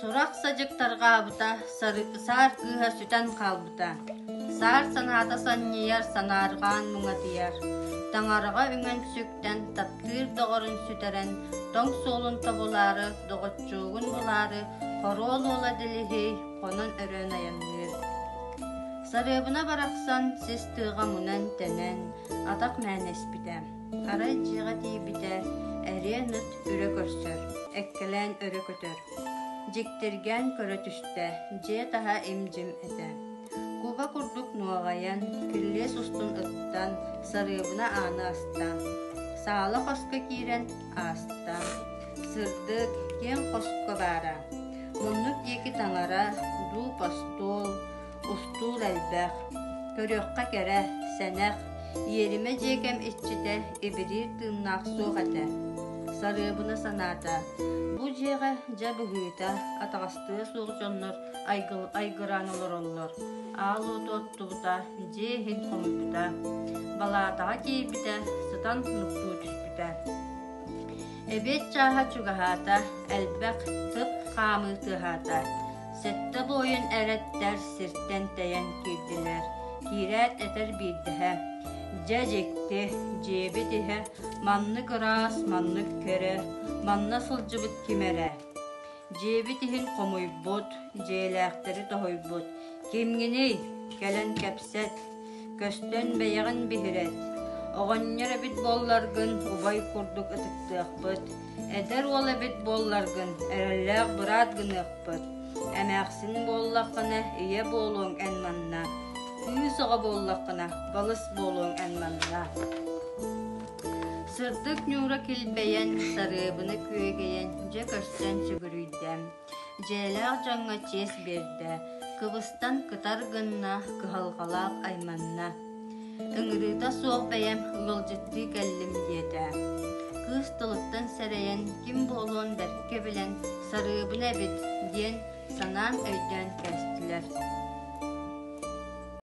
Сурах-садьык тарҕаабыта, саар кыыһа сүтэн хаалбыта. Саар санаата санньыйар, санаарҕаан муҥатыйар. Таҥараҕа үҥэн-сүктэн, таптыыр доҕорун сүтэрэн, тоҥ суолун тобулаары, доҕоччугун булаары, хоруол уола Дэлиһиэй хонон өрөөн айанныыр. Сарыабына барахсан сис тыаҕа мунан-тэнэн, атах мээнэ испитэ. Арай дьиэҕэ тиийбитэ, эриэн ыт үрэ көрсөр, эккэлээн өрө көтөр. Дьиктиргээн көрө түстэ, дьиэ таһа им-дьим этэ. Куба курдук нуоҕайан, кирилиэс устун ыттан, сарыабына ааны аста. Саала хоско киирэн ааста. Сырдык, киэҥ хоско баара. Муннук диэки таҥара, дууп остуол, устуул элбэх. Көрүөххэ кэрэ, сэнэх, иэримэ дьиэкэм иччитэ ибириир тыыннаах суох этэ. Сарыабына санаата, бу дьиэҕэ дьэ быһыыта, атаҕастыа суох дьоннор айгыраан олороллор. Аал уоту оттубута, дьиэ иһин хомуйбута. Балаатаҕа киирбитэ, сытан нуктуу түспүтэ. Эбиэт чааһа чугаһаата, элбэх тып хаамыы тыаһаата. Сэттэ буойун эрэттэр сиртэн тэйэн киирдилэр. Киирээт этэр биирдэһэ: «Дьэ дьикти, дьиэбит иһэ маннык ыраас, маннык кэрэ, манна сылдьыбыт ким эрэ. Дьиэбит иһин хомуйбут, дьиэлээхтэри тоһуйбут. Кимҥиний? Кэлэн кэпсэт, көстөн бэйэҕин биһирэт. Оҕонньор эбит буолларгын убай курдук ытыктыахпыт, эдэр уол эбит буолларгын эрэллээх быраат гыныахпыт. Эмээхсин буоллаххына ийэ буолуоҥ эн манна, кыыс оҕо буоллаххына балыс буолуоҥ эн манна. Сырдык ньуура килбэйэн, сарыабына күөгэйэн, дьэ көрсөн сүгүрүйдэ. Дьиэлээх дьоҥҥо чиэс биэрдэ, кыбыстан кытар гынна, кыһалҕалаах айманна. Ыҥырыыта суох бэйэм ыалдьыттыы кэллим диэтэ. Кыыс тылыттан сэрэйэн, ким буолуон бэркэ билэн, сарыабына эбит диэн санаан өйдөөн кээстилэр.